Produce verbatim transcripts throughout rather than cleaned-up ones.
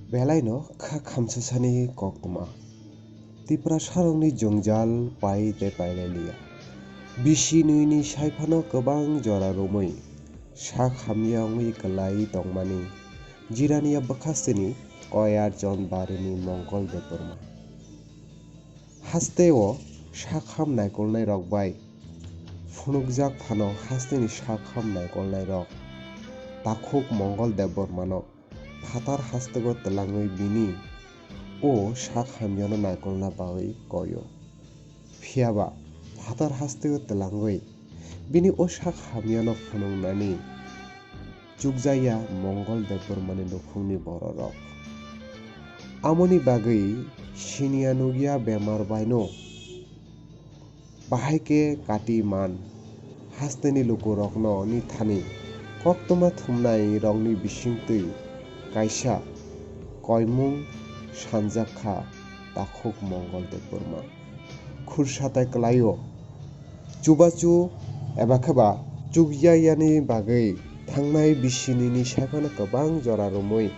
Belaino kha khamsasani koktwma. Tiprasarokni jwngjal pai tei pailai liya. Bisi nwini saiphano kwbang jora romwi sak hamya wngwi kwlai tongmani Jirania bwkhasteni Koyarjon barini Mongol Debbarma. Hasteo sak ham naikolnairok bai phunukjak phano hasteni sak ham naikolnairok takhuk Mongol Debbarmano phatar hasteo twlangwi bini o sak hamyano naikolna bagwi koio. Phiyaba phatar hasteo twlangwi bini o sak hamyano phunuknani chukjakya Mongol Debbarmani nukhungni bororok. Amoni bagwi siniya nukya bemar baino bahai khe kati man hasteni lukurokno ni thani koktwma thumnai rokni bisingtwi kaisa koimung sanjak kha takhuk Mongol Debbarma. Khursa tai kwlaio. Chubachu eba khe ba chukya yani bagwi thangnai bisi nwini saiphano kwbang jora romwi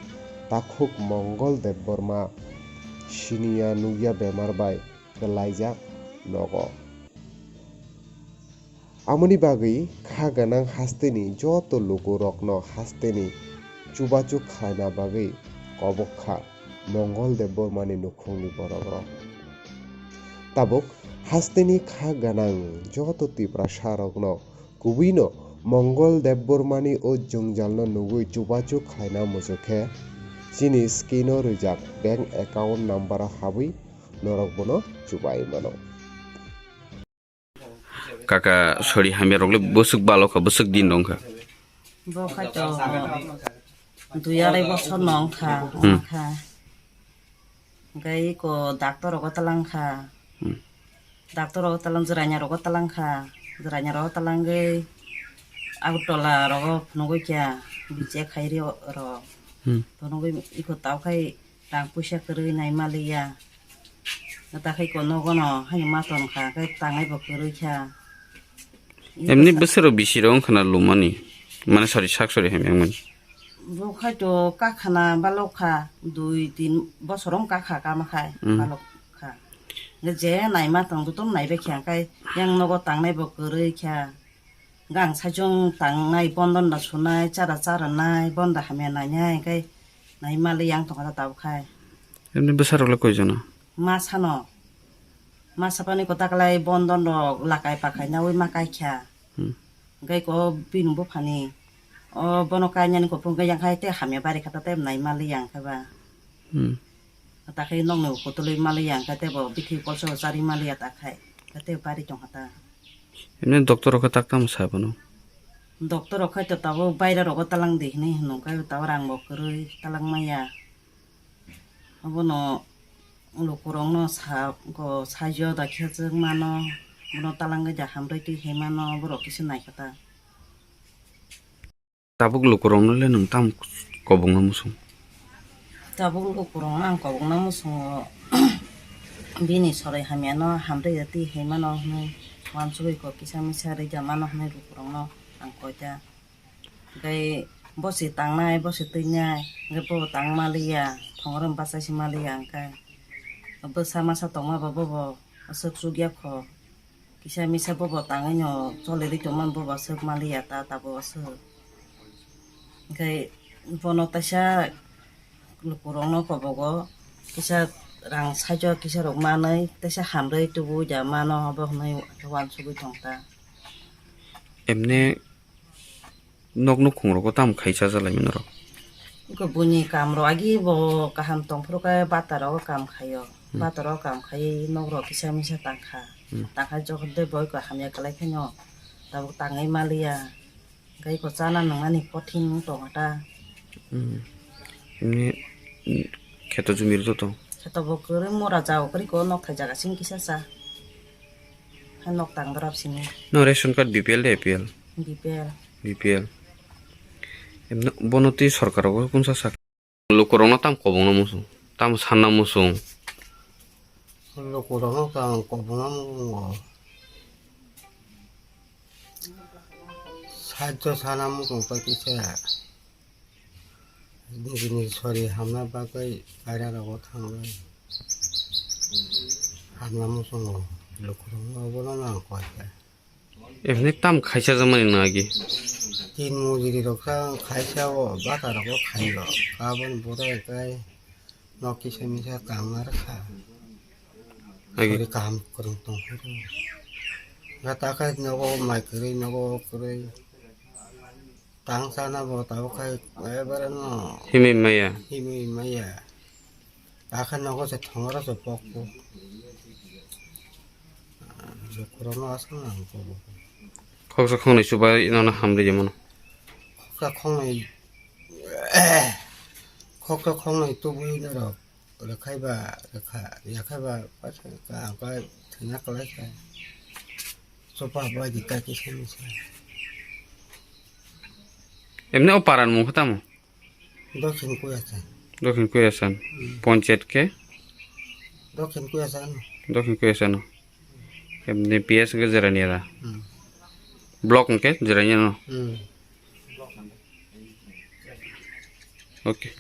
takhuk Mongol Debbarma siniya nukya bemar bai kwlaijak nogo. Amoni bagwi kha gwnang hasteni joto lukurokno hasteni chubachu khlaina bagwi kobok kha Mongol Debbarmani nukhungni borokrok. Tabuk hasteni kha gwnang joto Tiprasarokno kubuino Mongol Debbarmani o jwngjalno nugwi chubachu khlaina muchuk khe chini screen-o rijak bank account number-o habwi norok bono chubai mano. Kaka, sorry, hamya rok le bwswk balo kha, bwswk din rong kha. Bo khai to dui arai bosor no wng kha, hmm, wng kha. Hwnkhe iko doctor rogo talang kha. Hmm. Doctor rogo talang, jwraina rogo talang kha. Jwraina rogo talangwi Agartala rogo phunugwi kha, bichek khai ri rok. Hmm. Phunugwi iko tao khai rang puisa kwrwi nai maliya. Takhai ko nogo no haino ma ton kha, khe tangnai bo kwrwi kha. Emni bwswk rok bisi rok wng khna lumani, mane sorry, sak sorry hamya wngmani. Bo khai to kakhana balok kha, dui tin bosor wng kakha kama khai, hmm, balok kha. Hwnkhe je naima tong joto naibai kha, hwnkhe yang nogo tangnai bo kwrwi kha. Gang saichung tangnai, bondon da sunai, chara chara nai, bonda hamya nainai, hwnkhe nai mali yang tongkha ta tabuk khai. Emni bwsarok le koi jona? Masa no. Masa pani ko taklai bondon rok lakai pakai nawi ma kai kha. Hmm. Hwnkhe ko bini buphani. O bono kainani kopong khe yang khai te hamya bari kha ta te nai mali yang khe ba. Hmm. Ta khai nokni kotolwi maliya, hwnkhe tei bo bithi kolso chari maliya ta khai, hwnkhe tei bari tongkha ta. Emni doctor rok khe tak tamo sa bono? Doctor rok khai to tabuk baira rogo talang di hinwi hwnwi khe tabuk rang bo kwrwi talang maya. Abono lukurokno sa, go saijo da khe chwk mano, bono talangwi da hamrwi twi hai mano, borok kisa naikha ta. Tabuk lukurokno le nwng tamo kobokna muchung? Tabuk lukurokno ang kobokna muchungo, bini sorai hamyano hamrwi ya twi hai mano hwnwi, uansugwi kok kisa misa rwida mano hwnwi lukurokno ang koi ta. Tei bo se tangnai, bo se twinai, hwnkhe bo tang maliya, thongrwm bachai se maliya hwnkhe. Bwsa masa tongma bo bobo aswk chukya kho. Kisa misa bobo tangwi no choli rwi tongmani bobo aswk maliya ta, tabuk aswk. Hwnkhe bono teisa lukurokno kobogo, kisa rang saijo kisa rok manwi teisa hamrwi tubu ja mano obo hwnwi uansugwi tong ta. Emne nok nukhung rogo tamo khai chajalai mano rok? Iko buini kam rok agi bo kaham tongphuru khe bata rogo kam khaio. Hmm. Bata rogo kam khai nok rok kisa misa tangkha. Hmm. Tangkha jokhon tei bo iko hamya kwlai khe no tabuk tangwi maliya. Hwnkhe iko chana nwngnani kothin wng tongkha ta. Hmm. Emni, hmm, kheto jumi rw joto? Kheto bo kwrwi mura jagao kwrwi ko nok thai jaga simi kisa cha. Hai nok tang dorap simi. No ration card B P L de A P L? B P L. B P L. Emno bono twi sorkar rogo kunsa sak. Lukurokno tamo kobokna muchung, tamo sanna muchung? Lukurokno tamo kobokna muchungo. Saijo sana muchung pai kisa. Nijini sori hamna bagwi kaira rogo thangwi hamna muchungo lukurokno obono nang koi kha. Eboni tam khaisa jamani nagi. Tin mujiri rok sa khaisa o bata rogo khaiyo. Aboni bwrwi kai nok kisa misa tangma rwkha. Agi. Sori kaham kwrwng tongphuru. Gata khai nogo mai kwrwi nogo kwrwi. Tang sana bo tabuk khai ebare no. Himwi maya. Himwi maya. Akhe nogo se thongora se pokpo. Jokhorono aswk nang kobo. Khoksa khongnwi chubai nono hamri jemano. Khoksa khongnwi, khoksa khongnwi tubui norok rwkhaiba rwkha, yakhaiba paisa ka angka thwina kwlaisa. Chupa bai di kaki sani sa. Emne o paran mung khe tamo? Dokhin Kuyasan. Dokhin Kuyasan. Hmm. Ponchayat khe? Dokhin Kuyasan. Dokhin Kuyasan. Emne P S ke jerani era. Hmm. Block ke jerani no. Hmm. Okay.